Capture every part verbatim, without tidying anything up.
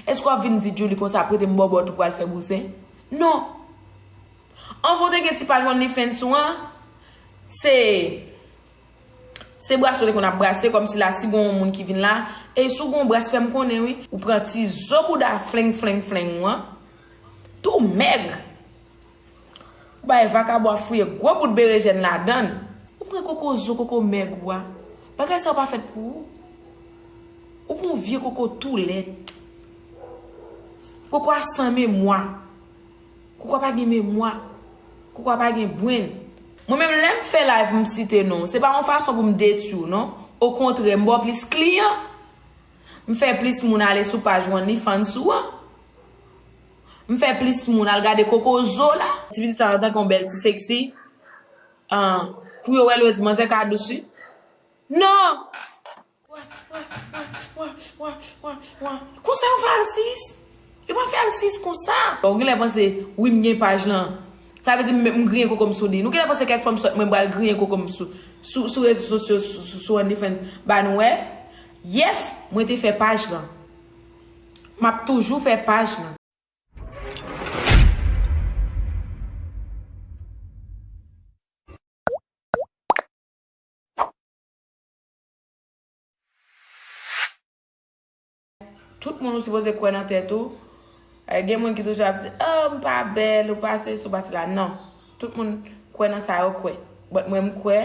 Èske w ap vin di Djouly konsa, prete m bòbòt ou pral fè bouzen? Non. Anvan w te gen ti paj OnlyFans ou an, se, se brase w te konn ap brase, kòmsi la si gon yon moun ki vin la, e si w gon bras fè m konnen wi, ou pran ti zo bouda flenng, flenng, flenng ou an, tou mèg. Ou bay vakabon ap fouye gwo bout berejèn ladann. Ou pran koko zo, koko mèg ou a. Bagay sa yo pa fèt pou ou. Ou pran yon vye koko tou lèd. Koko a san memwa. Koko a pa gen memwa. Koko a pa gen brenn. Mwen menm lè m fè live m site non, se pa yon fason pou m detwi w non. Okontrè, m ba w plis kliyan. M fè plis moun ale sou paj OnlyFans ou an. M fè plis moun al gade koko zo la. Ti pitit sa antanke yon bèl ti seksi. Ah, pou yo wè l, yo di manzè ka dous wi. Non! Konsa yo fè al sis? Yo pa fè al sis konsa. Ou genlè panse, wi, m gen paj lan. Sa vle di m, m griyen koko m sou li. Nou genlè panse kèk fwa m sòt, mwen pral griyen koko m sou, sou, sou rezo sosyo, sou, sou, sou OnlyFans. Ba nou wè. Yes, mwen te fè paj lan. M ap toujou fè paj lan. Tout moun ou sipoze kwè nan tèt ou. Eh, gen moun ki toujou ap di, oh, m pa bèl, ou pa sesi, ou pa sela. Non. Tout moun kwè nan sa yo kwè. But mwen, m kwè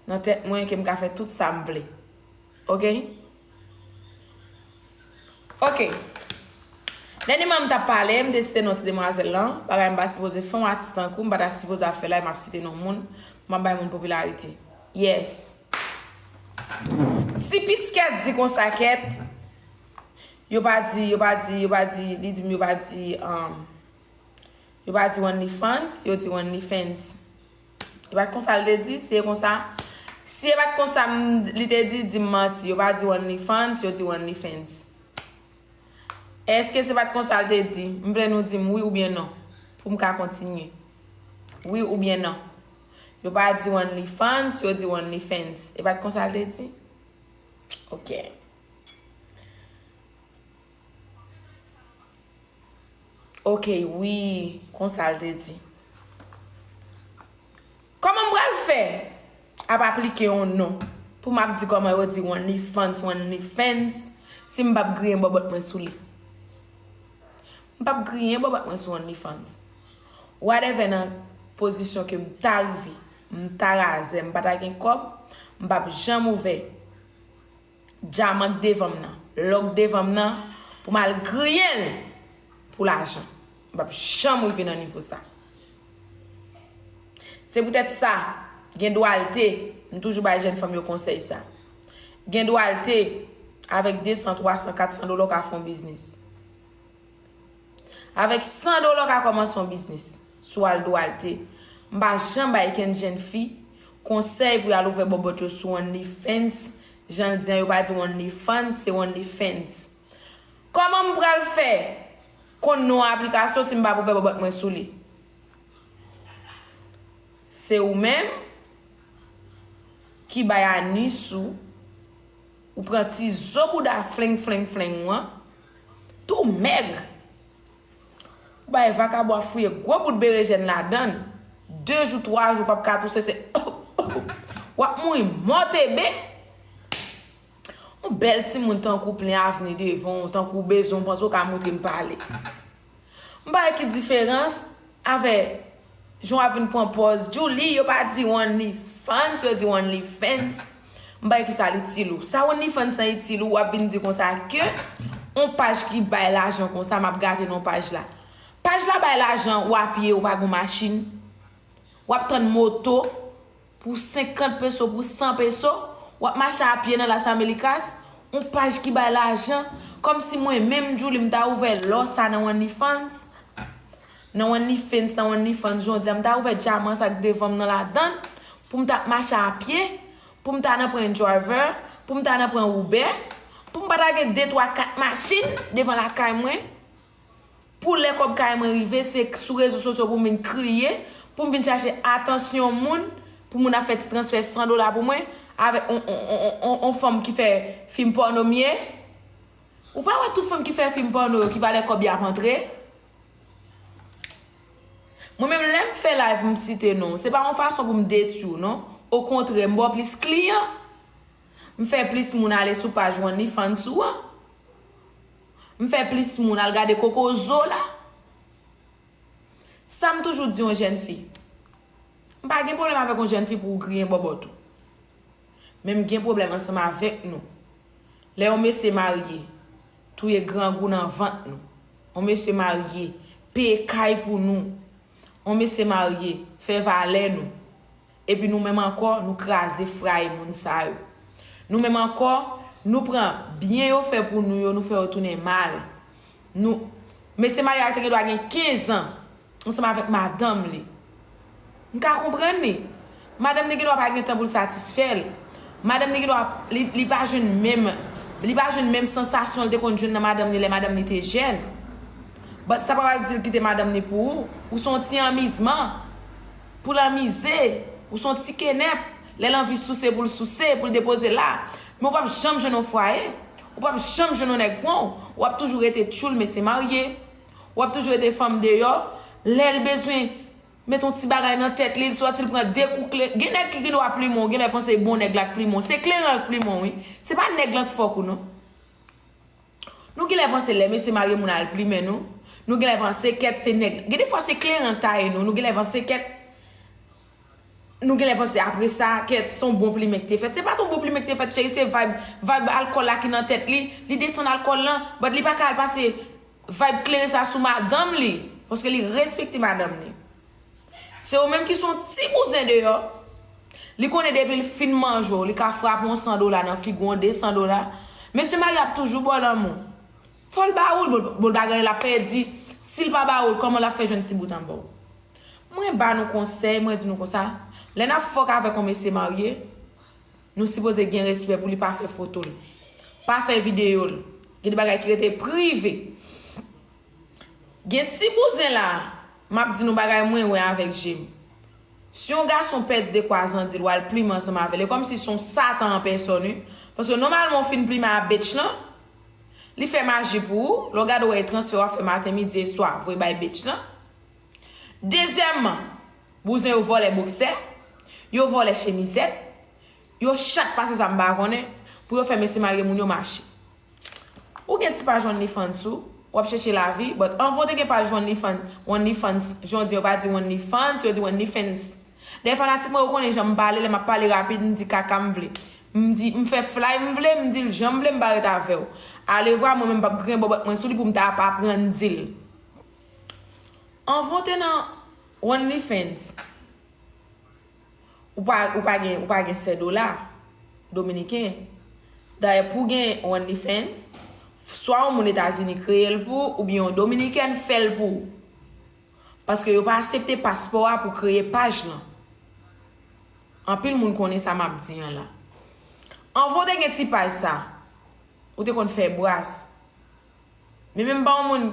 nan tèt mwen ke m ka fè tout sa m vle. Ok? Ok. Dènyèman m t ap pale, m te site non ti demwazèl lan. Bagay m pa sipoze fè yon atis tankou m, m pa ta sipoze ap fè live, m ap site non moun, m ap bay moun popilarite. Yes. Ti piskèt di konsa kèt. Yo pa di, yo pa di, yo pa di, li di m yo pa di, um, yo pa di OnlyFans, yo di OnlyFans. E pa t konsa l te di, si e konsa, si e pa t konsa m, li te di, di m manti. Yo pa di OnlyFans, yo di OnlyFans. Èske se pa t konsa l te di? M vle nou di m wi oubyen non, pou m ka kontinye. Wi oubyen non. Yo pa di OnlyFans, yo di OnlyFans. E pa t konsa l te di? Ok. Ok, wi, konsa l te di. Kòman m pral fè ap aplike yon non pou m ap di kòman yo di OnlyFans, OnlyFans, si m p ap griyen bòbòt mwen sou li? M p ap griyen bòbòt mwen sou OnlyFans. Whatever nan pozisyon ke m ta rive, m ta razè, m pa ta gen kòb, m p ap janm ouvè dyaman k devan m nan, lò k devan m nan, pou m al griyen l pou lajan. M p ap janm rive nan nivo sa. Se poutèt sa, gen dwa l te, m toujou bay jèn fanm yo konsèy sa. Gen dwa l te, avèk de san, twa san, kat san dola w ka fè yon biznis. Avèk san dola w ka kòmanse yon biznis. Si w al dwa l te. M pa janm bay kenn jèn fi konsèy pou y al ouvè bòbòt yo sou OnlyFans. Jan l di an, yo pa di OnlyFans, se OnlyFans. Kòman m pral fè konn non aplikasyon si m pa ouvè bòbòt mwen sou li? Se ou menm ki bay anis ou, ou pran ti zo bouda flenng, flenng, flenng ou an, tou mèg. Ou bay vakabon ap fouye gwo bout berejèn ladann. De jou, twa jou, p ap ka touse, se w ap mouri mò tebe. Yon bèl timoun tankou plen avni devan w, tankou bezwen w panse w ka moute m pale. M pa wè ki diferans avè jan w ap vin pran pòz Djouly, yo pa di OnlyFans, yo di OnlyFans. M pa wè kisa l itil ou. Sa OnlyFans lan itil ou, w ap vin di konsa ke yon paj ki bay lajan konsa, m ap gate non paj la. Paj la bay lajan, w a pye, w pa gon machin. W ap tann moto pou senkant peso, pou san peso, w ap mache a pye nan Las Amelikas, yon paj ki bay lajan, kòmsi mwen menm, Djouly, m ta ouvè lò sa nan OnlyFans, nan OnlyFans, nan OnlyFans, jodi a, m ta ouvè dyaman sa k devan m nan ladann, pou m t ap mache a pye, pou m ta nan pran yon driver, pou m ta nan pran Uber, pou m pa ta gen de, twa, kat machin devan lakay mwen. Pou lè kòb kay mwen rive, se sou rezo sosyo pou m vin kriye, pou m vin chache atansyon moun, pou moun ap fè ti transfè san dola pou mwen, avèk on, on, on, on, on fanm ki fè fim pòno m ye. Ou pa wè tout fanm ki fè fim pòno yo ki valè kòb y ap antre? Mwen menm lè m fè live m site non, se pa yon fason pou m detwi w non. Okontrè, m ba w plis kliyan. M fè plis moun ale sou paj OnlyFans ou an. M fè plis moun al gade kokozo la. Sa m toujou di yon jèn fi. M pa gen pwoblèm avèk yon jèn fi pou ou griyen bòbòt ou. Men m gen pwoblèm ansanm avèk nou. Lè yon mesye marye, touye grangou nan vant nou. Yon mesye marye, peye kay pou nou. Yon mesye marye, fè valè nou. Epi nou menm ankò, nou kraze fraye moun sa yo. Nou menm ankò, nou pran byen yo fè pou nou yo, nou fè yo tounen mal. Nou, mesye marye a te gen dwa gen kenz an ansanm avèk madanm li. M ka konprann li. Madanm li gen dwa pa gen tan pou l satisfè l. Madanm li gen dwa, li, li pa jwenn menm, li pa jwenn menm sansasyon l te konn jwenn nan madanm li lè madanm li te jèn. But sa pa pral di l kite madanm li pou ou. Ou se yon ti anmizman. Pou l anmize. Ou se yon ti kenèp. Lè l anvi souse pou l souse, pou l depoze la. Men ou p ap janm jwenn yon fwaye. Ou p ap janm jwenn yon nèg pran w. W ap toujou rete tchoul mesye marye. W ap toujou rete fanm deyò. Lè l bezwen met yon ti bagay nan tèt li, l sòti l pran de kou kle. Gen nèg ki gen dwa plimen w, gen lè panse bon nèg la k plimen w. Se kleren an k plimen w, wi. Se pa nèg lan k fòk ou non. Nou gen lè panse lè mesye marye moun al plimen nou. Nou gen lè panse kèt se nèg. Gen de fwa se kleren k taye nou. Nou gen lè panse kèt. Nou gen lè panse apre sa, kèt se yon bon plimen k te fèt. Se pa t yon bon plimen k te fèt, cheri, se vibe, vibe alkòl la ki nan tèt li. Li desann alkòl lan, but li pa ka al pase vibe kleren sa sou madanm li. Paske li respekte madanm li. Se ou menm ki se yon ti bouzen deyò. Li konnen depi l fin manje w, li ka frape yon san dola nan figi w, yon de san dola. Mesye marye ap toujou ba w lanmou. Fò l ba ou l, bon, bon, bagay l ap pèdi. Si l pa ba ou l, kòman l ap fè jwenn ti bout an ba w? Mwen ba nou konsèy, mwen di nou konsa, lè n ap fòk avèk yon mesye marye, nou sipoze gen respè pou li, pa fè foto l, pa fè videyo l. Gen de bagay ki rete prive. Gen ti bouzen la, m ap di nou bagay mwen wè avèk je m. Si yon gason pèdi de kwazandi l, w al plimen ansanm avè l, e kòmsi se yon satan an pèsòn, wi. Paske nòmalman w fin plimen a bitch lan, li fè maji pou ou, lè w gade w wè e transfè w ap fè maten, midi e swa, voye bay bitch lan. Dezyèmman, bouzen yo vòlè boksè, yo vòlè chemizèt, yo chat pase sa m pa konnen, pou yo fè mesye marye moun yo mache. Ou gen ti paj OnlyFans ou, w ap chèche lavi, but anvan w te gen paj OnlyFans, OnlyFans, jan w di yo pa di OnlyFans, yo di OnlyFans. Dèyè fanatik mwen yo konnen jan m pale, lè m ap pale rapid, m di kaka m vle. M di, m fè fly m vle, m di l jan m vle, m pa ret avè w. Alevwa, mwen menm m p ap griyen bòbòt mwen sou li pou m ta ap aprann di l. Anvan w te nan OnlyFans, ou pa, ou pa gen, ou pa gen sèt dola dominiken. Dayè, pou w gen OnlyFans, swa yon moun Etazini kreye l pou ou, oubyen yon dominikèn fè l pou ou. Paske yo pa aksepte paspò a pou kreye paj lan. Anpil moun konnen sa m ap di an la. Anvan w te gen ti paj sa, ou te konn fè bras. Men menm pa yon moun,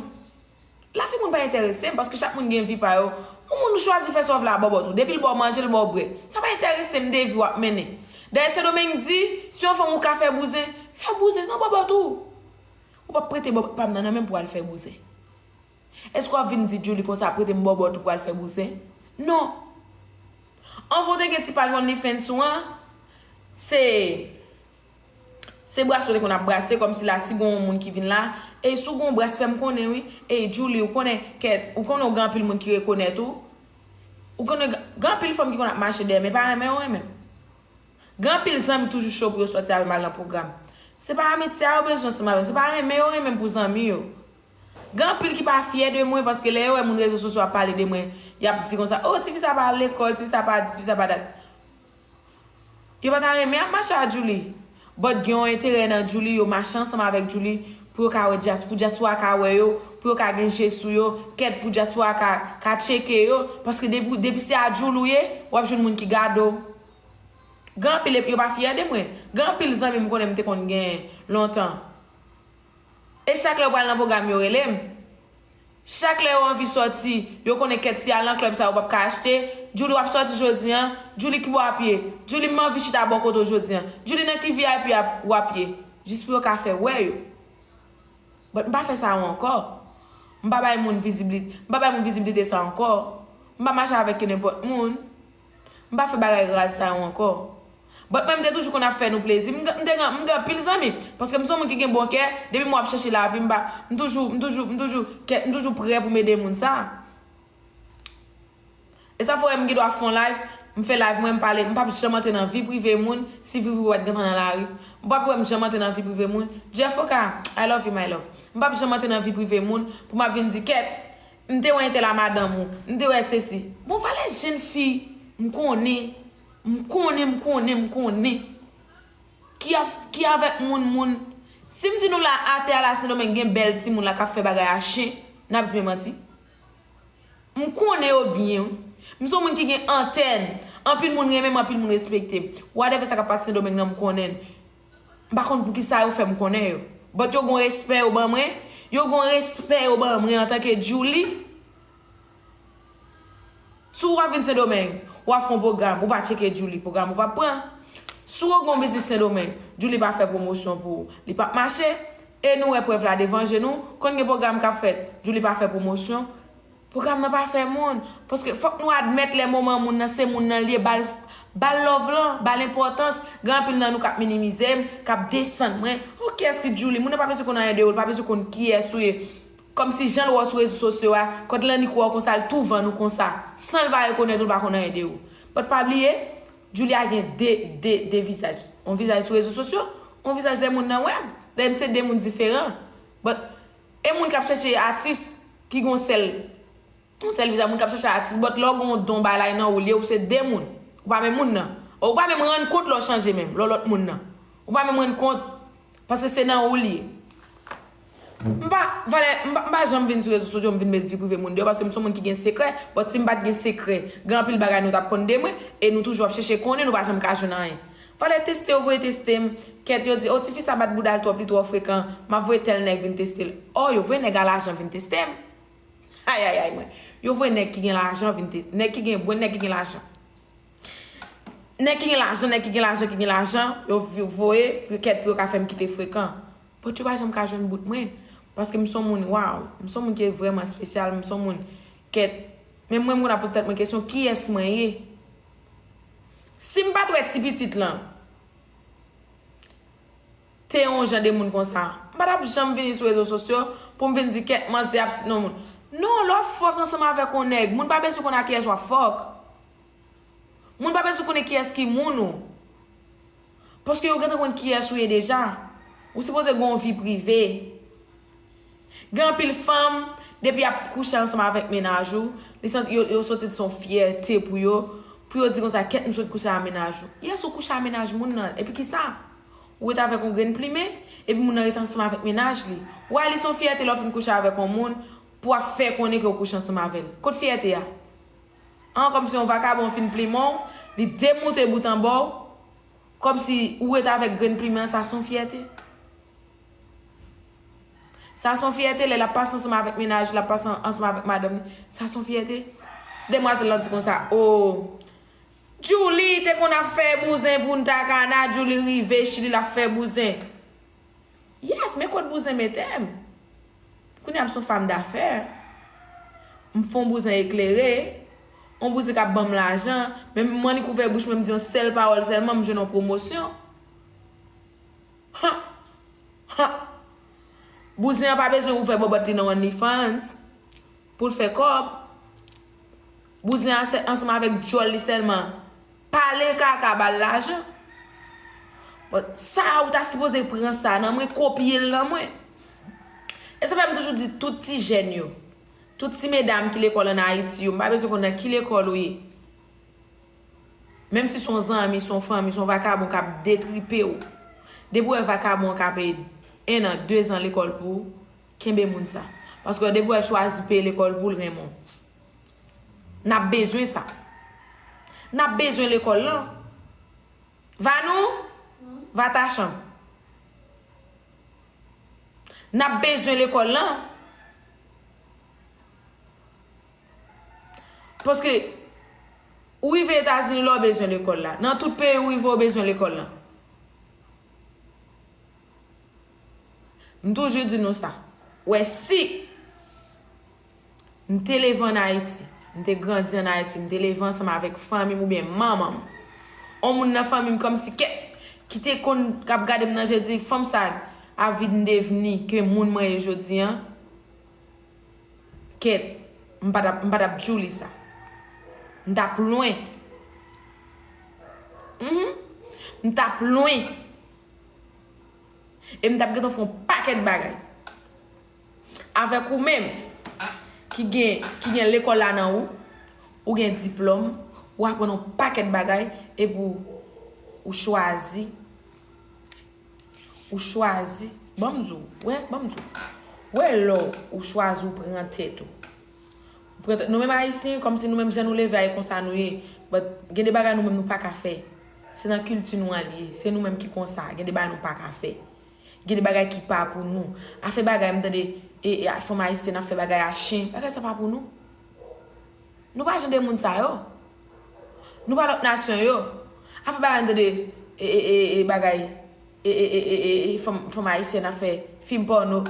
lavi moun pa enterese m, paske chak moun gen vi pa yo. Yon moun ou chwazi fè sa w vle a bòbòt ou. Depi l ba w manje, l ba w bwè. Sa pa enterese m de vi w ap mennen. Dayè Sendomeng di, si yon fanm ou ka fè bouzen, fè bouzen nan bòbòt ou. Ou p ap prete bòbòt pa m nan nan men m pou w al fè bouzen. Èske w ap vin di Djouly konsa, prete m bòbòt ou pou w al fè bouzen? Non. Anvan w te gen ti paj OnlyFans ou an, se, se brase w te konn ap brase, kòmsi la, si gon yon moun ki vin la, ey, si w gon bras, fè m konnen, wi. Ey, Djouly, ou konnen, kèt, ou konnen w gen anpil moun ki rekonèt ou. Ou konnen, gen anpil fanm ki konn ap mache dèyè, men pa renmen yo renmen m. Gen anpil zanmi toujou cho pou yo sòti avè m al nan pwogram. Se pa amitye a yo bezwen ansanm avè m, se pa renmen yo renmen m pou zanmi yo. Gen anpil ki pa fyè de mwen, paske lè yo wè moun rezo sosyo ap pale de mwen, y ap di konsa, "O, tifi sa pa al lekòl, tifi sa pa di, tifi sa pa dat." Yo pa ta renmen ap mache a Djouly. But gen yon enterè nan Djouly, yo mache ansanm avèk Djouly pou yo ka wè dyas-, pou dyaspora ka wè yo, pou yo ka gen je sou yo, kèt pou dyaspora ka, ka tcheke yo, paske depi, depi se a Djouly ou ye, w ap jwenn moun ki gade w. Gen anpil, epi yo pa fyè de mwen. Gen anpil zanmi m konnen m te konn gen lontan. E chak lè yo pral nan pwogram, yo rele m. Chak lè yo anvi sòti, yo konnen kèt si al nan klèb sa yo p ap ka achte. Djouly, w ap sòti jodi an? Djouly, ki bò w ap ye? Djouly, m anvi chita bò kote w jodi an. Djouly, nan ki V I P ap, w ap ye? Jis pou yo ka fè wè yo. But m pa fè sa yo ankò. M pa bay moun vizibilite, m pa bay moun vizibilite sa ankò. M pa mache avèk nenpòt moun. M pa fè bagay raz sa yo ankò. But mwen, m te toujou konn ap fè nou plezi. M, m te gen, m gen anpil zanmi. Paske m se yon moun ki gen bon kè. Depi mwen ap chèche lavi, m pa, m toujou, m toujou, m toujou, kè, m toujou prè pou m ede moun sa. E sa fè w wè m gen dwa fè yon live, m fè live mwen, m pale, m p ap janm antre nan vi prive moun, si vi prive w pa t gentan nan lari. M p ap wè m janm antre nan vi prive moun. Jeff Oka, I love you, my love. M p ap janm antre nan vi prive moun pou m ap vin di, kèt, m te wè entèl a madanm ou, m te wè sesi. Bon, valè jèn fi, m konnen, m konnen, m konnen, m konnen. Ki, a, ki avèk moun, moun. Si m di nou la, atè a la, Sendomeng gen bèl timoun la k ap fè bagay a chen, n ap di m manti. M konnen yo byen, wi. M se yon moun ki gen antèn. Anpil moun renmen m, anpil moun respekte m. Whatever sa k ap pase Sendomeng nan, m konnen l. M pa konn poukisa yo fè m konnen yo. But yo gon respè yo ban mwen. Yo gon respè yo ban mwen antanke Djouly. Si w ap vin Sendomeng, w ap fè yon pwogram, ou pa tcheke Djouly, pwogram ou p ap pran. Si w gon biznis Sendomeng, Djouly pa fè pwomosyon pou ou, li p ap mache. E nou wè prèv la devan je nou, konn gen pwogram k ap fèt, Djouly pa fè pwomosyon. Pwogram nan pa fè moun. Paske fòk nou admèt lè moman moun nan se moun nan l ye, ba l, ba l love lan, ba l enpòtans. Gen anpil nan nou k ap minimize m, k ap desann mwen. Oh, kiyès ki Djouly? Moun nan pa bezwen konn anyen de ou, li pa bezwen konn kiyès ou ye. Kòmsi jan l wè w sou rezo sosyo a, kòt l annik wè w konsa, l tou vann ou konsa. San l pa rekonèt ou, l pa konn anyen de ou. But pa bliye, Djouly a gen de, de, de vizaj. Yon vizaj sou rezo sosyo, yon vizaj lè moun nan wè m. Dayè, m se de moun diferan. But, e moun k ap chèche atis ki gon sèl, yon sèl vizaj, moun k ap chèche atis, but lè w gen yon don bagay nan ou l ye, ou se de moun. Ou pa menm moun nan. Ou pa menm rann kont lè w chanje menm, lè w lòt moun nan. Ou pa menm rann kont, paske se nan ou l ye. M pa, valè, m pa, m pa janm vin sou rezo sosyo, m vin met vi prive moun deyò, paske m se yon moun ki gen sekrè, but si m pa t gen sekrè, gen anpil bagay nou t ap konn de mwen, e nou toujou ap chèche konnen, nou pa janm ka jwenn anyen. Valè teste yo voye teste m, kèt yo di, o, tifi sa bat bouda l twòp, li twò frekan, m ap voye tèl nèg vin teste l. O, yo voye nèg a lajan vin teste m. Ayayay mwen. Yo voye nèg ki gen lajan vin teste, nèg ki gen bwen, nèg ki gen lajan. Nèg ki gen lajan, nèg ki gen lajan, ki gen lajan, yo, yo voye, yo kèt pou yo ka fè m kite frekan. But yo pa janm ka jwenn bout mwen. Paske m se yon moun, waw, m se yon moun ki vrèman espesyal, m se yon moun, kèt, menm mwen, m konn ap poze tèt mwen kesyon, kiyès mwen ye? Si m pa t wè ti pitit lan, te yon jan de moun konsa, m pa t ap janm vini sou rezo sosyo pou m vin di kèt manzè ap sit non moun. Non, lè w ap fòk ansanm avèk yon nèg, moun pa bezwen konn a kiyès w ap fòk. Moun pa bezwen konnen kiyès ki moun ou. Paske yo gentan konn kiyès ou ye deja. Ou sipoze gen yon vi prive. Gen anpil fanm, depi y ap kouche ansanm avèk mennaj ou, li santi, yo, yo santi l se yon fyète pou yo, pou yo di konsa, kèt m sot kouche a mennaj ou. Yes, ou kouche a mennaj moun nan, epi kisa? Ou ret avèk yon grenn plimen, epi moun nan ret ansanm avèk mennaj li. Why li se yon fyète lè w fin kouche avèk yon moun, pou w ap fè konnen ke w kouche ansanm avè l? Kot fyète a? An, kòmsi yon vakabon fin plimen w, li demoute bout anba w, kòmsi ou ret avèk grenn plimen an, sa se yon fyète. Sa se yon fyète, lè l ap pase ansanm avèk mennaj, l ap pase ansanm avèk madanm li, sa se yon fyète. Ti demwazèl lan di konsa, o, Djouly te konn ap fè bouzen Punta Cana, Djouly rive Chili, l ap fè bouzen. Yes, men kot bouzen mete m. Kounye a m se yon fanm dafè. M fè yon bouzen eklere, yon bouzen k ap ban m lajan, men m annik ouvè bouch mwen, m di yon sèl pawòl sèlman, m jwenn yon pwomosyon. Ha! Ha! Bouzen an pa bezwen ouvè bòbòt li nan OnlyFans pou l fè kòb. Bouzen an se ansanm avèk djòl li sèlman. Pale kaka, ba l lajan. But sa, ou ta sipoze pran sa nan mwen, kopye l nan mwen. E sa fè m toujou di tout ti jèn yo, tout ti medam ki lekòl ann Ayiti yo, m pa bezwen konn nan ki lekòl ou ye. Menm si se yon zanmi, se yon fanmi, se yon vakabon k ap detripe w. Depi w wè vakabon an ka peye en an, de zan lekòl pou ou, kenbe moun sa. Paske depi w wè l chwazi peye lekòl pou l, renmen w. N ap bezwen sa. N ap bezwen lekòl lan. Vanou, va ta chanm. N ap bezwen lekòl lan. Paske ou rive Etazini la, w bezwen lekòl la. Nan tout peyi ou rive, w bezwen lekòl lan. M toujou di nou sa. Wè, si m te leve ann Ayiti, m te grandi ann Ayiti, m te leve ansanm avèk fanmi m oubyen manman m, on moun nan fanmi m kòmsi kèt, ki te konn k ap gade m nan je, di, fanm sa a vin devni ke moun mwen ye jodi an, kèt, m pa t ap, m pa t ap di w li sa. M t ap lwen. Mhm. M t ap lwen. E m t ap gentan fè yon pakèt bagay. Avèk ou menm, ki gen, ki gen lekòl la nan ou, ou gen diplòm, ou aprann yon pakèt bagay, epi w, ou chwazi, ou chwazi, ban m di w, wè, ban m di w, wè lè w chwazi ou pran tèt ou. Ou pran tèt, nou menm Ayisyen, kòmsi nou menm jan nou leve a, e konsa nou ye, but gen de bagay nou menm nou pa ka fè. Se nan kilti nou an li ye, se nou menm ki konsa, gen de bagay nou pa ka fè. Gen de bagay ki pa pou nou. Afè bagay, m tande, e, e, fanm ayisyèn ap fè bagay a chen. Bagay sa pa pou nou. Nou pa jan de moun sa yo. Nou pa lòt nasyon yo. Afè bagay, m tande, e, e, e, e, bagay, e, e, e, e, e, e, fanm, fanm ayisyèn ap fè fim pòno.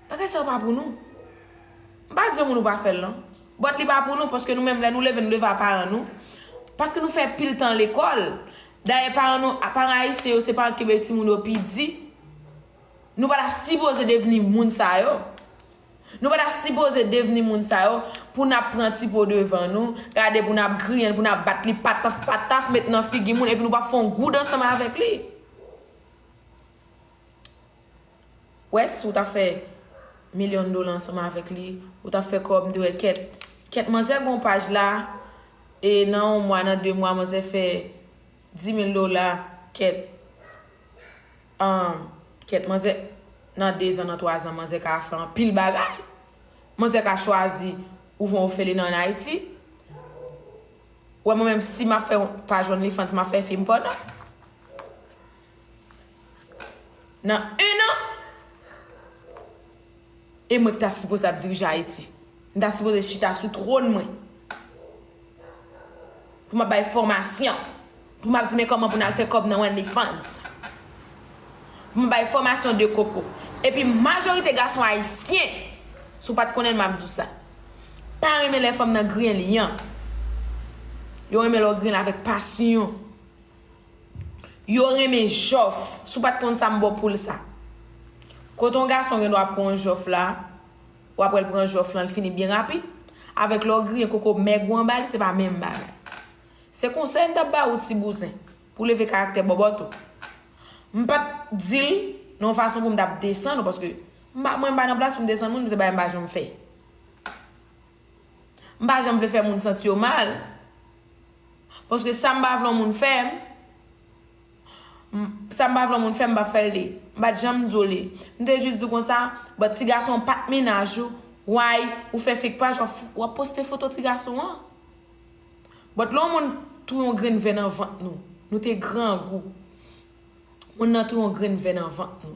Bagay sa yo pa pou nou. M pa di yon moun ou pa fè l, non. But li pa pou nou, paske nou menm, lè nou leve, nou leve a paran nou. Paske nou fè pil tan lekòl. Dayè, paran nou, paran ayisyen yo, se paran ki kenbe timoun yo pi di. Nou pa ta sipoze devni moun sa yo. Nou pa ta sipoze devni moun sa yo pou n ap pran ti po devan nou, gade pou n ap griyen l, pou n ap bat li pataf, pataf, met nan figi moun, epi nou p ap fè yon goud ansanm avèk li. Wè, si w ta fè milyon dola ansanm avèk li, ou ta fè kòb, m te wè kèt. Kèt manzè gon paj la, e nan yon mwa, nan de mwa, manzè fè dis mil dola, kèt. Ahn, kèt manzè, nan dezan, nan twazan, manzè ka fè anpil bagay. Manzè ka chwazi ouvè yon ofelina ann Ayiti. Wè, mwen menm, si m ap fè yon paj OnlyFans, m ap fè fim pòno. Nan en an, e mwen ki ta sipoze ap dirije Ayiti. M ta sipoze chita sou twòn mwen. Pou m ap bay fòmasyon. Pou m ap di men kòman pou n al fè kòb nan OnlyFans. Pou m ap bay fòmasyon de koko. Epi majorite gason ayisyen, si w pa t konnen l, m ap di w sa, pa renmen lè fanm nan griyen li an. Yo renmen lè w griyen l avèk pasyon. Yo renmen jòf. Si w pa t konn sa, m ba w poul sa. Kote yon gason gen dwa pran yon jòf la, w ap wè l pran jòf lan, l fini byen rapid. Avèk lè w griyen koko mèg ou anba li, se pa menm bagay. Se konsèy m t ap ba ou, ti bouzen, pou w leve karaktè bòbòt ou. M pa t di l nan yon fason pou m t ap desann ou, paske m pa, mwen m pa nan plas pou m desann moun, se bagay m pa janm fè. M pa janm vle fè moun santi yo mal. Paske sa m pa vle yon moun fè m, m, sa m pa vle yon moun fè m, m p ap fè l li. M pa t janm di w li. M te jis di w konsa, but ti gason pa t mennaj ou, why ou fè fake paj, w ap, w ap poste foto ti gason an. But lè yon moun touye yon grenn vè nan vant nou, nou te grangou. Moun nan touye yon grenn vè nan vant nou.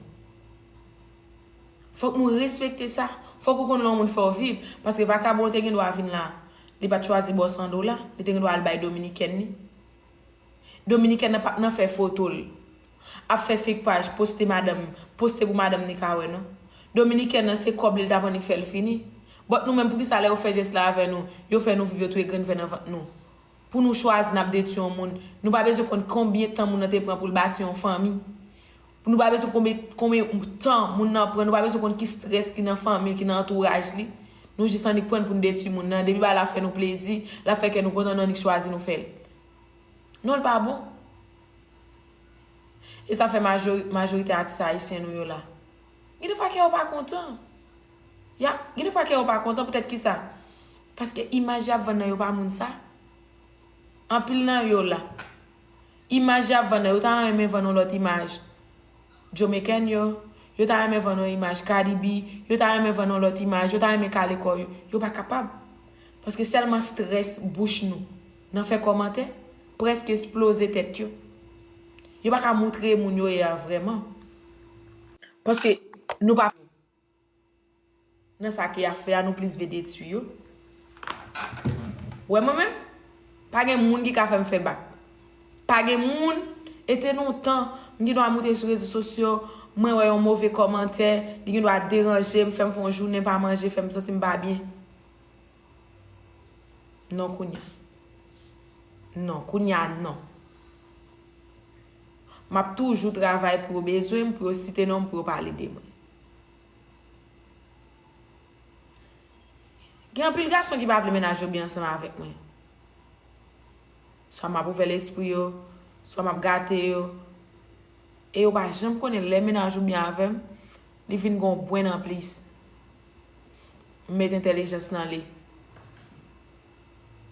Fòk nou respekte sa. Fòk ou konn lè yon moun fè w viv. Paske vakabon te gen dwa vin la. Li pa t chwazi ba w san dola. Li te gen dwa al bay dominikèn li. Dominikèn nan p ap nan fè foto l. Ap fè fake paj, poste madanm, poste pou madanm li ka wè non. Dominikèn nan se kòb li l t ap annik fè l fini. But nou menm poukisa lè yo fè jès la avè nou, yo fè nou viv, yo touye grenn vè nan vant nou? Pou nou chwazi n ap detwi yon moun, nou pa bezwen konn konbyen tan moun nan te pran pou l bati yon fanmi. Nou pa bezwen konbyen, konbyen tan moun nan pran, nou pa bezwen konn ki strès ki nan fanmi l, ki nan antouraj li. Nou jis annik pran l pou n detwi moun nan. Depi bagay la fè nou plezi, l ap fè kè nou kontan, nou annik chwazi nou fè l. Non, l pa bon. E sa fè majori-, majorite atis ayisyen nou yo la. Gen defwa kè yo pa kontan. Y ap, gen defwa kè yo pa kontan, poutèt kisa? Paske imaj y ap vann nan yo pa moun sa. Anpil nan yo la. Imaj y ap vann nan, yo ta renmen vann yon lòt imaj. Jamaican yo, yo ta renmen vann yon imaj Cardi B, yo ta renmen vann yon lòt imaj, yo ta renmen kale kò yo. Yo pa kapab. Paske sèlman strès bouch nou nan fè kòmantè, prèske esploze tèt yo. Yo pa ka moutre moun yo ye a vrèman. Paske nou pa nan sa ke y ap fè a, nou plis vle detwi yo. Wè mwen menm, pa gen moun ki ka fè m fè bak. Pa gen moun, e te lontan, m gen dwa moute sou rezo sosyo, Mwen wè yon move kòmantè, li gen dwa deranje m, fè m fè yon jounen pa manje, fè m santi m pa byen. Non, kounye a. Non, kounye a, non. M ap toujou travay pou yo bezwen m, pou yo site non m, pou yo pale de mwen. Gen anpil gason ki pa vle mennaj yo byen ansanm avèk mwen. Swa m ap ouvè lespri yo, swa m ap gate yo. E yo pa janm konnen lè mennaj ou byen avè m, li vin gen yon bwenn anplis. M met entèlijans nan li.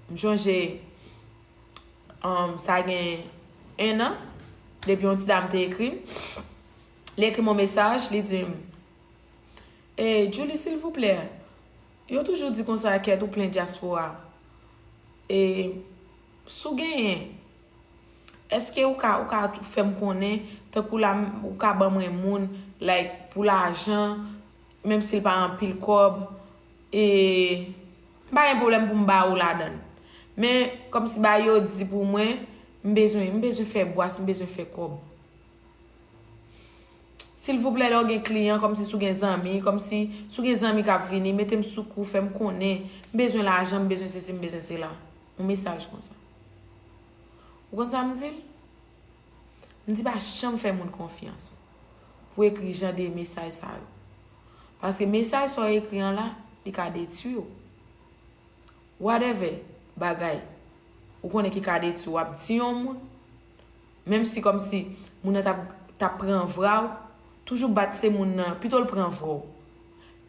M chonje, um, sa gen en an, depi yon ti dam te ekri m. Li ekri m yon mesaj, li di m, E, Julie, silvouplè, yo toujou di konsa kèt ou plen dyaspora. E, si w genyen, èske ou ka, ou ka fè m konnen, tankou la, ou ka ban mwen moun, like, pou lajan, menm si l pa anpil kòb, e, m pa gen pwoblèm pou m ba ou ladan l. Men, kòmsi bagay yo di pou mwen, m bezwen, m bezwen fè bwas, m bezwen fè kòb. Silvouplè, lè w gen kliyan, kòmsi si w gen zanmi, kòmsi si w gen zanmi k ap vini, mete m sou kou, fè m konnen. M bezwen lajan, m bezwen sesi, m bezwen sela. Yon mesaj konsa. Ou konn sa m di l? M di pa janm fè moun konfyans pou ekri jan de mesaj sa yo. Paske mesaj sa w ekri an la, li ka detwi w. Whatever bagay ou konnen ki ka detwi w ap di yon moun, menm si kòmsi moun nan t ap, t ap pran vra w, toujou bat se moun nan, pito l pran vra w.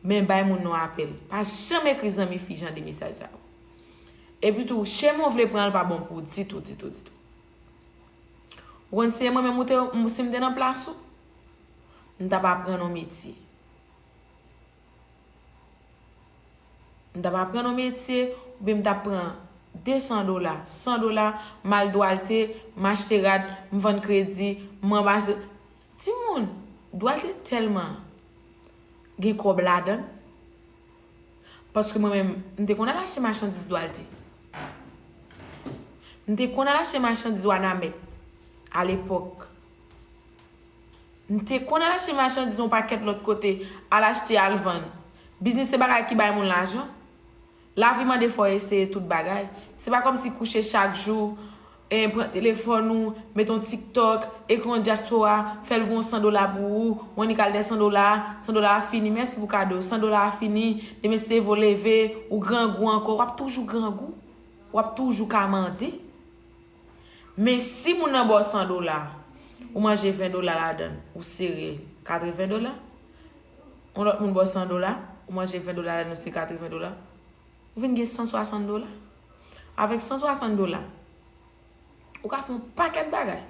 Men bay moun nan apèl. Pa janm ekri zanmi fi jan de mesaj sa yo. Epi tou, chema w vle pran an, l pa bon pou w ditou, ditou, ditou. Ou konn si e mwen menm ou te, si m te nan plas ou, m t ap aprann yon metye. M t ap aprann yon metye, oubyen m t ap pran de san dola, san dola, m al Dwalte, m achte rad, m vann kredi, m ranmase. Timoun, Dwalte tèlman gen kòb ladan l. Paske mwen menm, m te konn al achte machandiz Dwalte. M te konn al achte machandiz Wanament alepòk. M te konn al achte machandiz yon pakèt lòt kote, al achte, al vann. Biznis se bagay ki bay moun lajan. Lavi mande fò w eseye tout bagay. Se pa kòmsi kouche chak jou, e, pran telefòn ou, met yon TikTok, ekri yon dyaspora, fè l voye yon san dola pou ou, ou annik al dèyè san dola, san dola a fini, mèsi pou kado, san dola a fini, demen si Dye vle w leve, ou grangou ankò, w ap toujou grangou, w ap toujou ka mande. Men si moun nan ba w san dola, ou manje ven dola ladan l, ou sere katreven dola. Yon lòt moun ba w san dola, ou manje ven dola ladan l, ou sere katreven dola. Ou vin gen san swasant dola. Avèk san swasant dola, ou ka fè yon pakèt bagay.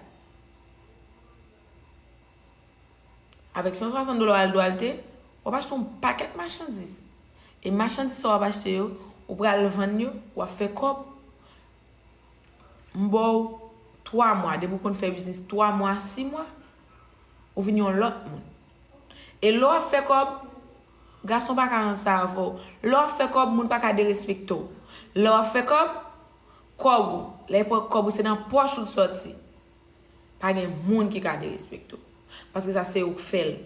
Avèk san swasant dola w al Dwalte, w ap achte yon pakèt machandiz. E machandiz sa w ap achte yo, ou pral vann yo, w ap fè kòb. M ba w twa mwa, depi w konn fè biznis twa mwa, sis mwa, ou vin yon lòt moun. E lè w ap fè kòb, gason pa ka ranse avè w. Lè w ap fè kòb, moun pa ka derespekte w. Lè w ap fè kòb, kòb ou, lè e pran kòb ou, se nan pòch ou l sòti. Pa gen moun ki ka derespekte w. Paske sa se ou k fè l.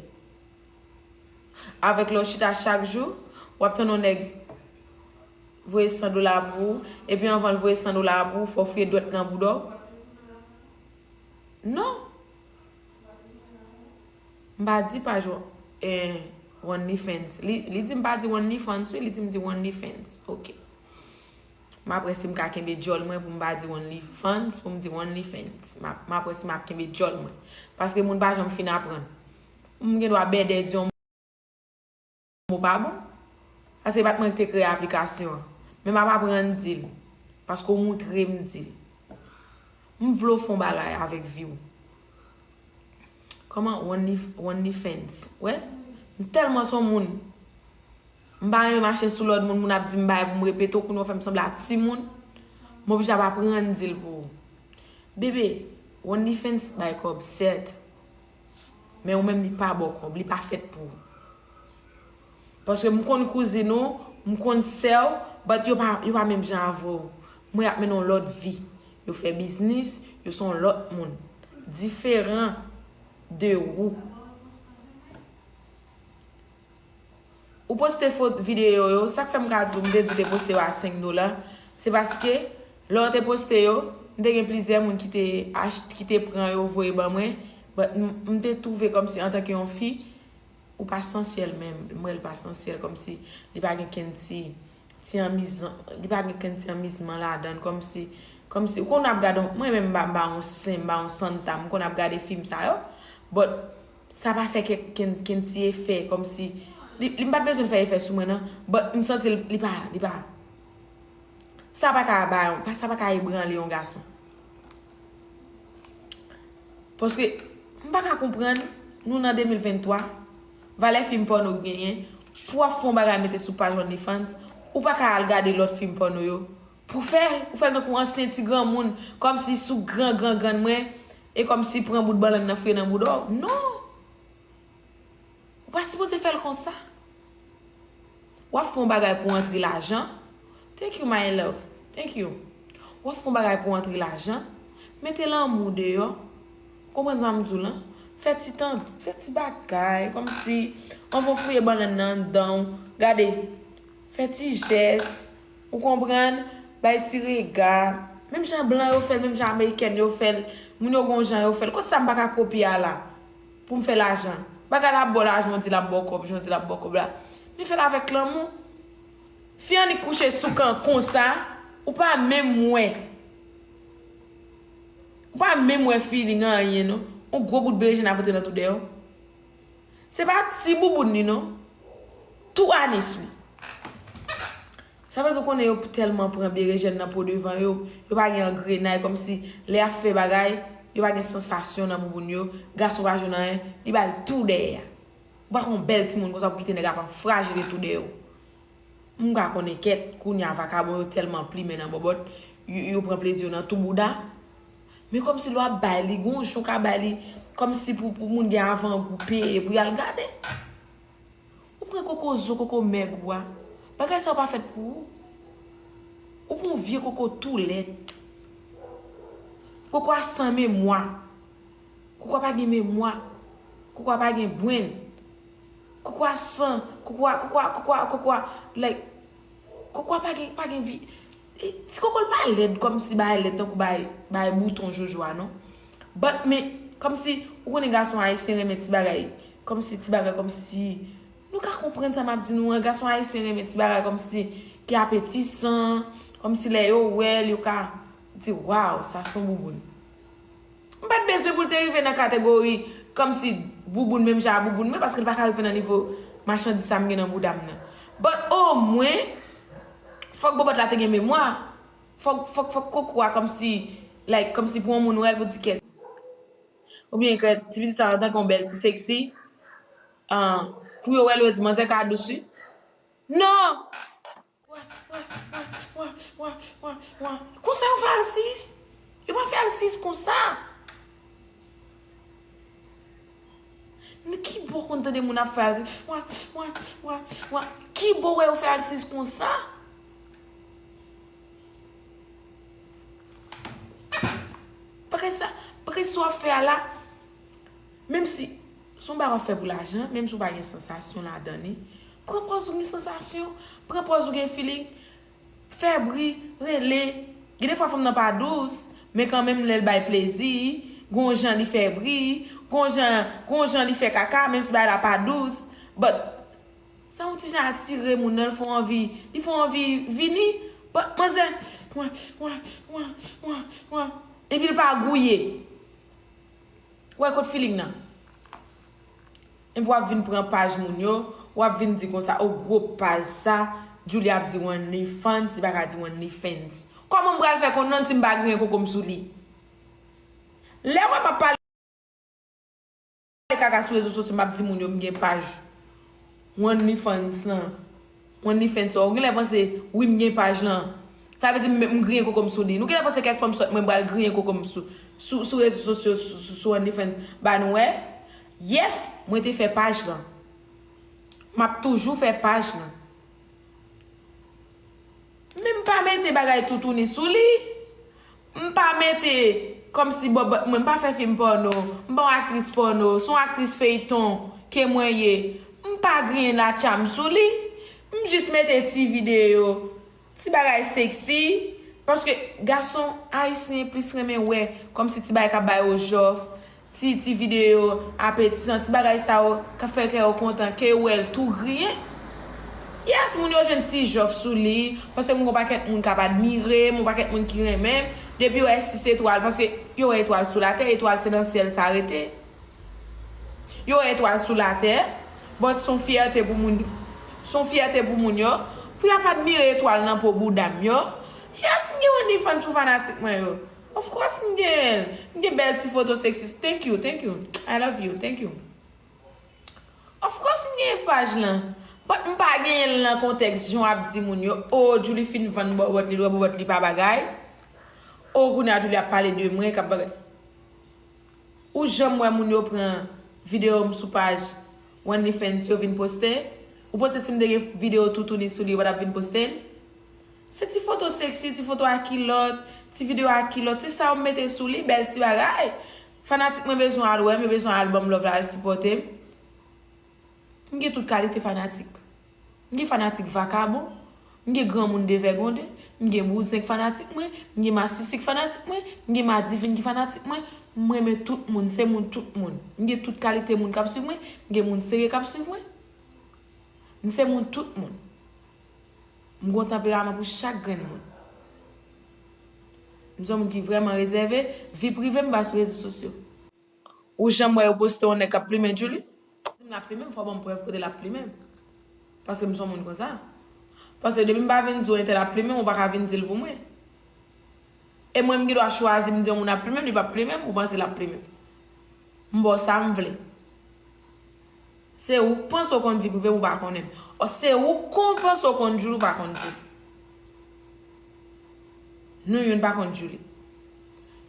Avèk lè w chita chak jou, w ap tann yon nèg voye san dola pou ou, epi anvan l voye san dola pou ou, fò w fouye dwèt nan bouda w. Non. M pa di paj, eh, OnlyFans. Li, li di m pa di OnlyFans, wi, li di m di OnlyFans. Ok. M ap wè si m ka kenbe djòl mwen pou m pa di OnlyFans, pou m di OnlyFans. M ap, m ap wè si m ap kenbe djòl mwen. Paske moun pa janm fin aprann. M gen dwa bèdè di yon mo pa bon. Paske se pa t mwen ki te kreye aplikasyon an. Men m ap aprann di l. Paske w moutre m di l. M vle w fè yon bagay avèk vi w. Kòman Only, OnlyFans? Wè, m tèlman se yon moun. M pa renmen mache sou lòd moun, moun ap di m bagay pou m repete w, kounye a w fè m sanble a timoun. M oblije ap aprann di l pou ou. Bebe, OnlyFans bay kòb, sèt. Men ou menm li pa ba w kòb, li pa fèt pou ou. Paske m konn kouzin ou, m konn sè w, but yo pa, yo pa menm jan avè w. M wè y ap mennen yon lòt vi. Yo fè biznis, yo se yon lòt moun. Diferan de ou. Ou poste fot videyo yo, sa k fè m ka di w, m te di w te poste yo a senk dola, se paske lè w te poste yo, m te gen plizyè moun ki te ach-, ki te pran yo voye ban mwen, but m, m te twouve kòmsi antanke yon fi, ou pa sansyèl menm, m wè l pa sansyèl, kòmsi li pa gen kenn ti, ti anmizan, li pa gen kenn ti anmizman ladan l, kòmsi, kòmsi, ou konn ap gade, mwen menm m pa, m pa yon sen, m pa yon santa, m konn ap gade fim sa yo, but sa pa fè ke, kenn, kenn ti efè, kòmsi, li, li m pa t bezwen l fè efè sou mwen non, but m santi l, li pa, li pa, sa pa ka ba yon, sa pa ka ebranle yon gason. Paske, m pa ka konprann, nou nan de mil venntwa, valè fim pòno k genyen, pou w ap fè yon bagay mete sou paj OnlyFans, ou pa ka al gade lòt fim pòno yo, pou w fè l, ou fè l tankou ansyen ti granmoun, kòmsi sou gran, gran, grann mwen, e kòmsi pran bout bannann nan fouye nan bouda w. Non! Ou pa sipoze fè l konsa. W ap fè yon bagay pou antre lajan. Thank you, my love. Thank you. W ap fè yon bagay pou antre lajan. Mete lanmou deyò. Konprann sa m di w lan? Fè ti tan, fè ti bagay, kòmsi, anvan w fouye bannann nan anndan w. Gade, fè ti jès. Ou konprann? Bay ti rega. Menm jan blan yo fè l, menm jan amerikèn yo fè l, moun yo gon jan yo fè l. Kot sa m pa ka kopye a la? Pou m fè lajan. Bagay la ap ba w lajan, yon di l ap ba w kòb, yon di l ap ba w kòb la. Men fè l avèk lanmou. Fi annik kouche sou kan konsa, ou pa menm wè. Ou pa menm wè feeling anyen non. Yon gwo bout berejèn ap antre nan tou dèyè w. Se pa ti bouboun li non. Tou anis wi. Sa vle di w konnen yo tèlman pran berejèn nan po devan yo, yo pa gen angrenay, kòmsi lè y ap fè bagay, yo pa gen sansasyon nan bouboun yo, gason pa jwenn anyen, li ba l tou dèyè a. Ou pa konn bèl timoun konsa pou kite nèg ap anfrajile tou dèyè w. M ka konnen kèt, kounye a vakabon yo tèlman plimen nan bòbòt, yo, yo pran plezi yo nan tou bouda. Men kòmsi lè w ap bay li, gon jan w ka bay li, kòmsi pou, pou moun gen avangou peye pou y al gade. Ou pran koko zo, koko mèg ou a. Bagay sa yo pa fèt pou ou. Ou pran vye koko tou lèd. Koko a san memwa. Koko a pa gen memwa. Koko a pa gen brenn. Koko a san, koko a, koko a, koko a, koko a, like, koko a pa gen, pa gen vi. E, ti koko l pa lèd kòmsi bagay lèd tankou bagay, bagay bouton jojo a non. But, men, kòmsi, ou konnen gason ayisyen renmen ti bagay, kòmsi ti bagay, kòmsi, nou ka konprann sa m ap di nou an, gason ayisyen renmen ti bagay kòmsi ki apetisan, kòmsi lè yo wè l, yo ka di, "Waw, sa s on bouboun." M pa t bezwen pou l te rive nan kategori kòmsi bouboun menm jan a bouboun mwen, paske l pa ka rive nan nivo machandiz sa m gen nan bouda m nan. But omwen, fòk bòbòt la te gen memwa. Fòk, fòk, fòk koko a kòmsi, like, kòmsi pou yon moun wè l pou di kèt. Oubyen kèt, ti pitit sa antanke yon bèl ti seksi. Ah, pou yo wè l, yo di, "Manzè ka dous wi." Non! Konsa yo fè alsis? Yo pa fè alsis konsa. N-, ki bò konn tande moun ap fè alsis? Wa, wa, wa, wa. Ki bò wè yo fè alsis konsa? Paske sa, paske sa w ap fè a la, menm si, se yon bagay w ap fè pou lajan, menm si w pa gen sansasyon ladan li, pran pòz ou gen sansasyon, pran pòz ou gen feeling, fè bri, rele. Gen de fwa fanm nan pa dous, men kanmenm lè l bay plezi, gon jan li fè bri, gon jan, gon jan li fè kaka, menm si bagay la pa dous. But, sa yon ti jan atire moun nan, l fè w anvi, li fè w anvi vini. But, manzè, wa, wa, wa, wa, wa. Epi l pa gouye. Wè kot feeling nan. Epi w ap vin pran paj moun yo, w ap vin di konsa, o gwo paj sa, Julie ap di OnlyFans, li pa ka di OnlyFans. Kòman m pral fè konn non si m pa griyen koko m sou li? Lè w wè m ap pale kaka sou rezo sosyo, m ap di moun yo m gen paj OnlyFans lan. OnlyFans, ou genlè panse, wi, m gen paj lan. Sa vle di m, m griyen koko m sou li. Nou genlè panse kèk fwa m sòt, mwen pral griyen koko m sou, sou, sou rezo sosyo, sou, sou, sou OnlyFans. Ba nou wè. Yes, mwen te fè paj lan. M ap toujou fè paj lan. Men m pa mete bagay toutouni sou li. M pa mete kòmsi bòbòt mwen, m pa fè fim pòno. M pa yon aktris pòno. Se yon aktris feyton ke mwen ye. M pa griyen latcha m sou li. M jis mete ti videyo, ti bagay seksi, paske gason ayisyen plis renmen wè kòmsi ti bagay k ap ba yo jòf, ti, ti videyo apetisan, ti bagay sa yo k ap fè kè yo kontan, ke yo wè l tou griyen. Yes, moun yo jwenn ti jòf sou li, paske m gon pakèt moun k ap admire m, yon pakèt moun ki renmen m. Depi yo wè sis etwal, paske yo wè etwal sou latè, etwal se nan syèl sa rete. Yo wè etwal sou latè, but se yon fyète pou moun, se yon fyète pou moun yo, pou y ap admire etwal nan po bouda m yo. Yes, m gen OnlyFans pou fanatik mwen yo. Of course m gen l. M gen bèl ti foto sexy. Thank you, thank you. I love you, thank you. Of course m gen paj lan. But m pa genyen l nan kontèks jan w ap di moun yo, oh, Djouly fin vann bòbòt li, dwèt bòbòt li pa bagay. Oh, kounye a Djouly ap pale de mwen, k ap bagay. Ou janm wè moun yo pran videyo m sou paj OnlyFans yo vin poste? Ou panse si m te gen videyo toutouni sou li, yo pa t ap vin poste l? Se ti foto sexy, ti foto a kilòt, ti videyo a kilòt, se sa yo mete sou li, bèl ti bagay. Fanatik mwen bezwen al wè m, yo bezwen al ban m love la, al sipòte m. M gen tout kalite fanatik. M gen fanatik vakabon, m gen granmoun devègonde, m gen bouzen k fanatik mwen, m gen masisi k fanatik mwen, m gen madivin ki fanatik mwen. M renmen tout moun, se moun tout moun. M gen tout kalite moun k ap swiv mwen, m gen moun serye k ap swiv mwen. M se moun tout moun. M gon tanperaman pou chak grenn moun. M se yon moun ki vrèman rezève, vi prive m pa sou rezo sosyo. Ou janm wè yo poste yon nèg k ap plimen Djouly? Si m l ap plimen m, fò w ban m prèv kote l ap plimen m. Paske m se yon moun konsa. Paske depi m pa vin di w entèl ap plimen m, ou pa ka vin di l pou mwen. E mwen m gen dwa chwazi m di yon moun ap plimen m, li p ap plimen m, ou panse l ap plimen m. M ba w sa m vle. Se ou k panse w konn vi prive m, ou pa konnen m. Ò, se ou k panse w konn Djouly, ou pa konn Djouly. Nou youn pa konn Djouly.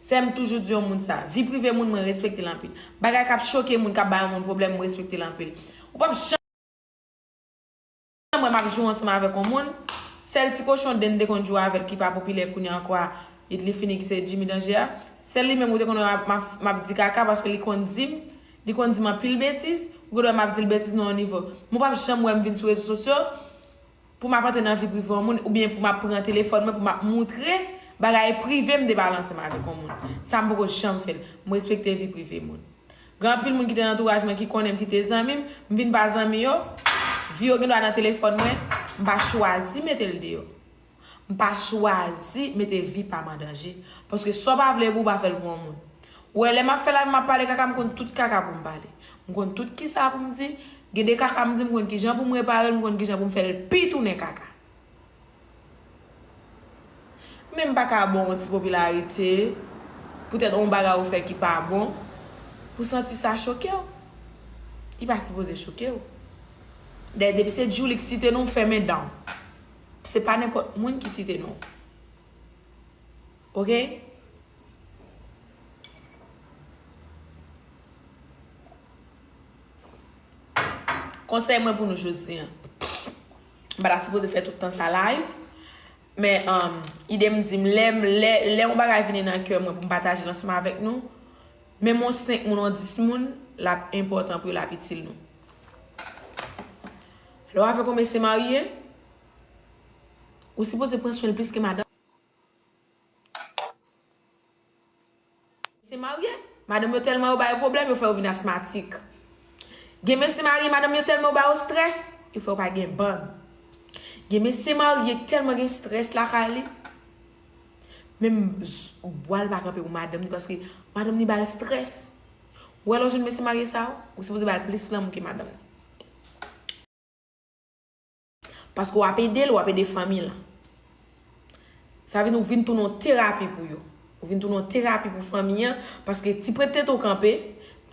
Sè m toujou di yon moun sa, vi prive moun mwen respekte l anpil. Bagay k ap choke moun, k ap bay yon moun pwoblèm, m respekte l anpil. Ou p ap janm wè m ap joure ansanm avèk yon moun. Sèl ti kochon Dende konn joure avè l ki pa popilè kounye a ankò a, it li fini ki se Jimmy Danje a. Sèl li menm ou te konn wè m ap, m ap, m ap di kaka paske li konn di m, li konn di m anpil betiz. Ou konn wè m ap di l betiz nan yon nivo. Men w p ap janm wè m vin sou rezo sosyo pou m ap antre nan vi prive yon moun oubyen pou m ap pran telefòn mwen pou m ap moutre bagay prive m te pale ansanm avèk yon moun. Sa m poko janm fè l. M respekte vi prive moun. Gen anpil moun ki te nan antouraj mwen ki konnen m, ki te zanmi m, m vin pa zanmi yo. Vi yo gen dwa nan telefòn mwen, m pa chwazi mete l deyò. M pa chwazi mete vi pa m an danje. Paske sa w pa vle pou w pa fè l pou yon moun. Ou wè, lè m ap fè lavi, m ap pale kaka, m konn tout kaka pou m pale. M konn tout kisa pou m di. Gen de kaka m di, m konn kijan pou m repare l, m konn kijan pou m fè l pi tounen kaka. Men m pa ka ba w yon ti popilarite, poutèt yon bagay ou fè ki pa bon, pou santi sa choke w. Li pa sipoze choke w. Dayè, depi se Djouly k site non w, fèmen dan w. Se pa nenpòt moun ki site non w. Oke? Konsèy mwen pou nou jodi a. M pa ta sipoze fè tout tan sa live. Men, um, ide m di m, lè, lè, lè yon bagay vini nan kè mwen pou m pataje l ansanm avèk nou, menm yon senk moun, yon dis moun, l ap enpòtan pou yo, l ap itil nou. Lè w avèk yon mesye marye, ou sipoze pran swen l plis ke madanm. Mesye marye, madanm yo tèlman yo ba yo pwoblèm, yo fè yo vin asmatik. Gen mesye marye, madanm yo tèlman yo ba yo strès, yo fè yo pa gen bann. Gen mesye marye k tèlman gen strès lakay li, menm z-, bwa l pa kanpe pou madanm li, paske madanm li ba l strès. Ou wè lè w jwenn mesye marye sa yo, ou sipoze ba l plis lanmou ke madanm li. Paske w ap ede l, w ap ede fanmi l. Sa vin, ou vin tounen yon terapi pou yo. Ou vin tounen yon terapi pou fanmi an, paske ti prete tèt ou kanpe,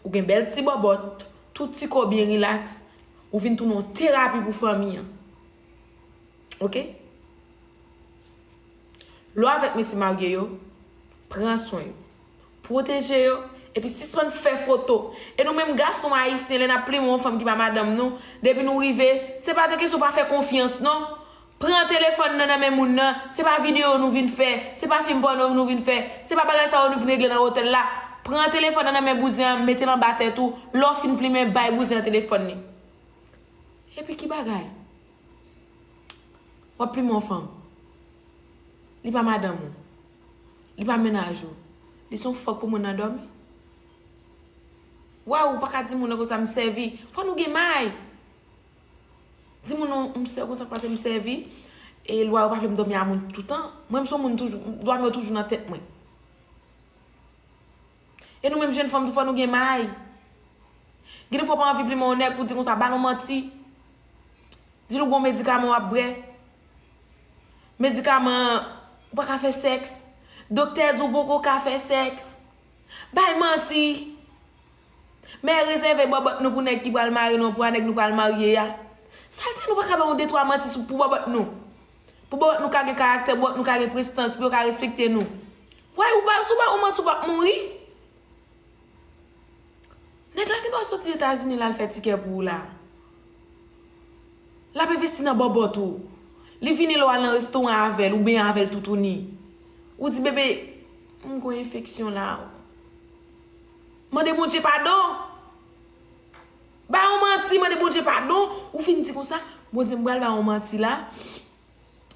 ou gen bèl ti bòbòt, tout ti kò w byen rilaks, ou vin tounen yon terapi pou fanmi an. Oke? Lè w avèk mesye marye yo, pran swen yo. Pwoteje yo, epi sispann fè foto. E nou menm gason ayisyen, lè n ap plimen yon fanm ki pa madanm nou, depi nou rive, se pa de kesyon pa fè konfyans non. Pran telefòn nan nan men moun nan, se pa videyo nou vin fè, se pa fim pòno nou vin fè, se pa bagay sa yo nou vin regle nan otèl la. Pran telefòn nan nan men bouzen an, mete l anba tèt ou, lè w fin plimen, bay bouzen an telefòn li. Epi ki bagay? W ap plimen yon fanm. Li pa madanm ou. Li pa mennaj ou. Li se yon fòk pou moun nan dòmi. Wè, ou pa ka di moun nan konsa m sèvi. Fò nou gen may. Di moun nan, m sè, konn sa k pase, m sèvi. E lwa yo pa vle m dòmi a moun toutan. Mwen, m se yon moun toujou, dwa m yo toujou nan tèt mwen. E nou menm jèn fanm tou, fò nou gen may. Gen de fwa w pa anvi plimen yon nèg pou di konsa, ba l yon manti. Di l ou gon medikaman w ap bwè. Medikaman, ou pa ka fè sèks. Doktè di w poko ka fè sèks. Bay manti. Men rezève bòbòt nou pou nèg ki pral mare nou, pou a nèg nou pral marye a. Salte nou pa ka ba yon de twa manti sou pou bòbòt nou. Pou bòbòt nou ka gen karaktè, bòbòt nou ka gen prestans, pou yo ka respekte nou. Wè, ou ba, si w ba yon manti, ou p ap mouri. Nèg la gendwa soti Etazini la, l fè tikè pou ou la. L ap envesti nan bòbòt ou. Li vini lè w al nan restoran avè l, ou benyen avè l toutouni. Ou di, bebe, m gon enfeksyon la. Mande Bondye padon. Ba yon manti, mande Bondye padon. Ou fin di konsa, Bondye, m pral ba yon manti la.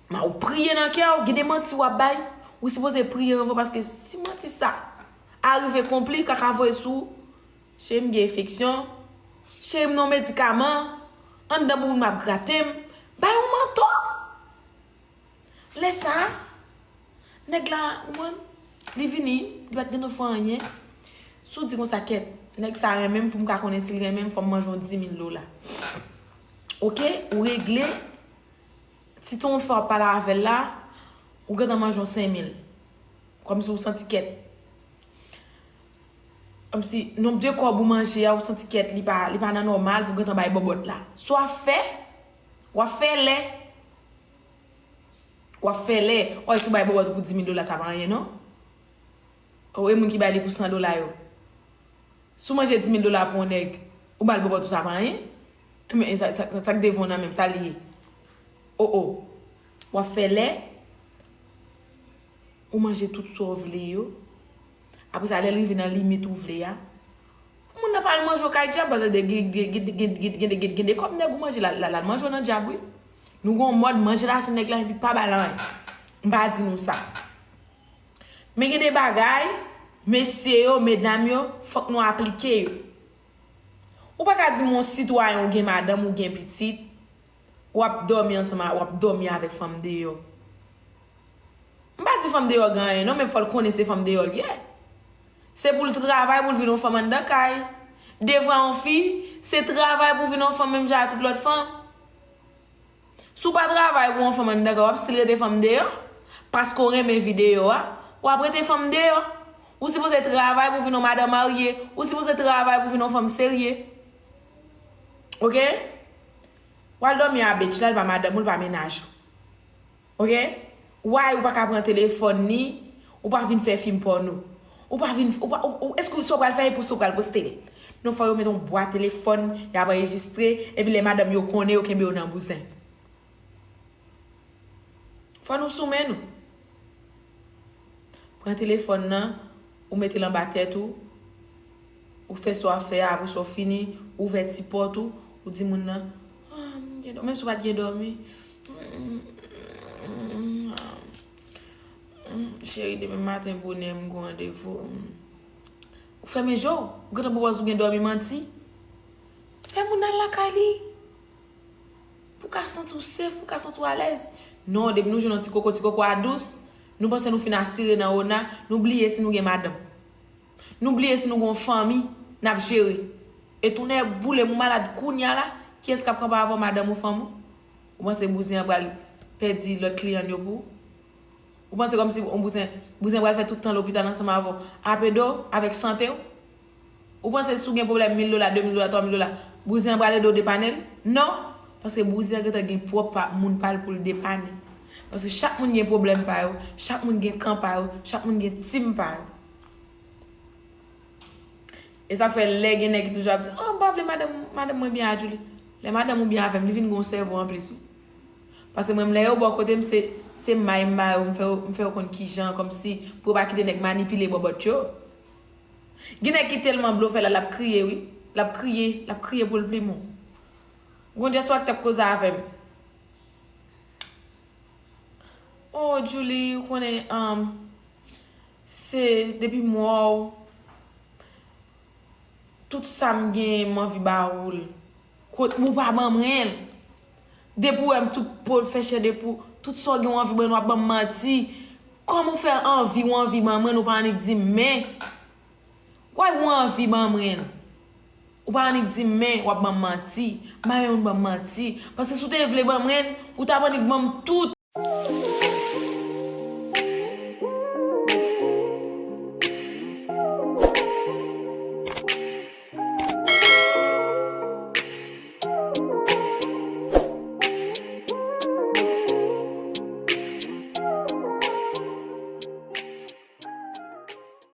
Ma ou priye nan kè w, gen de manti w ap bay, ou sipoze priye anvan, paske si manti sa a rive konpli, kaka voye sou, cheri m gen enfeksyon, cheri m nan medikaman, anndan bouboun m ap grate m, bay yon manto. Lè sa a, nèg la, ou konprann, li vini, li pa t gentan fè anyen. Si w di konsa, kèt, nèg sa renmen m, pou m ka konnen si l renmen m, fò m manje yon di mil dola. Oke, ou regle. Ti ton fè w ap pale avè l la, ou gentan manje yon senk mil. Kòmsi ou santi kèt. Kòmsi nonb de kòb ou manje a, ou santi kèt, li pa, li pa nan nòmal pou w gentan bay bòbòt la. Sa w ap fè, w ap fè lè. W ap fè lè. Oy, si w bay bòbòt ou pou di mil dola, sa pa anyen, non. Ou e moun ki bay li pou san dola yo. Si w manje di mil dola pou yon nèg, ou ba l bòbòt ou, sa pa anyen. Men sa, sa, sa k devan w nan menm, sa l ye. O, o. W ap fè lè, ou manje tout sa w vle yo. Apre sa, lè l rive nan limit ou vle a, pou moun nan pa al manje w kay djab, paske gen, gen, gen, gen, gen, gen, gen, gen de kòb nèg ou manje la, la, la, l manje w nan djab, wi. Nou gon mòd manje lajan nèg la epi pa ba l anyen. M pa di nou sa. Men gen de bagay, mesye yo, medam yo, fòk nou aplike yo. Ou pa ka di m yon sitwayen ou gen madanm, ou gen pitit, w ap dòmi ansanm a, w ap dòmi avèk fanm deyò. M pa di fanm deyò gen anyen non, men fò l konnen se fanm deyò l ye. Se pou l travay, pou l vin yon fanm anndan kay. Devwa yon fi, se travay pou vin yon fanm menm jan ak tout lòt fanm. Si w pa travay pou yon fanm anndan kay, w ap still rete fanm deyò. Paske w renmen vi deyò a, w ap rete fanm deyò. Ou sipoze travay pou vin yon madanm marye. Ou sipoze travay pou vin yon fanm serye. Oke? W al dòmi a bitch la, l pa madanm ou, l pa mennaj ou. Oke? Why ou pa ka pran telefòn ni, ou pa vin fè fim pòno. Ou pa vin, ou pa, ou, ou, èske sa w pral fè e poste ou pral poste l? Non, fò yo met yon bwa telefòn, y ap anrejistre, epi lè madanm yo konnen, yo kenbe yo nan bouzen. Fò nou sou men nou. Pran telefòn nan, ou mete l anba tèt ou, ou fè sa w ap fè a, apre sa w fini, ou ouvè ti pòt ou, ou di moun nan, ah, m gen dòmi, menm si w pa t gen dòmi. Cheri, demen maten bonè, m gon randevou. Ou fèmen je w, ou gentan pwopòz ou gen dòmi manti. Fè moun nan lakay li. Pou w ka santi w safe, pou w ka santi w alèz. Non, depi nou jwenn yon ti koko, ti koko a dous, nou panse nou fin asire nan ona, nou bliye si nou gen madanm. Nou bliye si nou gen yon fanmi n ap jere. E tounen boule m, ou malad kounye a la, kiyès k ap pran pa avè w, madanm ou fanm ou? Ou panse bouzen an pral pèdi lòt kliyan yo pou ou? Ou panse kòmsi yon bouzen, bouzen pral fè tout tan lopital ansanm avè w, ap ede w avèk sante w? Ou panse si w gen pwoblèm mil dola, de mil dola, twa mil dola, bouzen an pral ede w depane l? Non! Paske bouzen an gentan gen pwòp pa, moun pa l pou l depane. Paske chak moun gen pwoblèm pa yo, chak moun gen kan pa yo, chak moun gen tim pa yo. E sa k fè lè gen nèg ki toujou ap di, oh, m pa vle madanm, madanm mwen byen a Djouly. Lè madanm ou byen avè m, li vin gen yon sèvo anplis, wi. Paske mwen menm, lè yo bò kote m, se, se may m ba yo, m fè yo, m fè yo konn kijan, kòmsi, pou yo pa kite nèg manipile bòbòt yo. Gen nèg ki tèlman blofè la, l ap kriye, wi. L ap kriye, l ap kriye pou l plimen w. Gon dyaspora ki t ap koze avè m. Oh, Julie, ou konnen, um, se depi m wè w, tout sa m gen, m anvi ba ou l. Kot ou pa ban mwen l. Depi w wè m tout po l fè chè, depi w, tout sa w gen w anvi ban m, w ap ban m manti. Kòman w fè anvi, w anvi ban mwen l, ou pa annik di m men. Why ou anvi ban mwen l? Ou pa annik di m men, w ap ban m manti. M pa renmen moun ban m manti. Paske si w te vle ban mwen l, ou t ap annik ban m tout.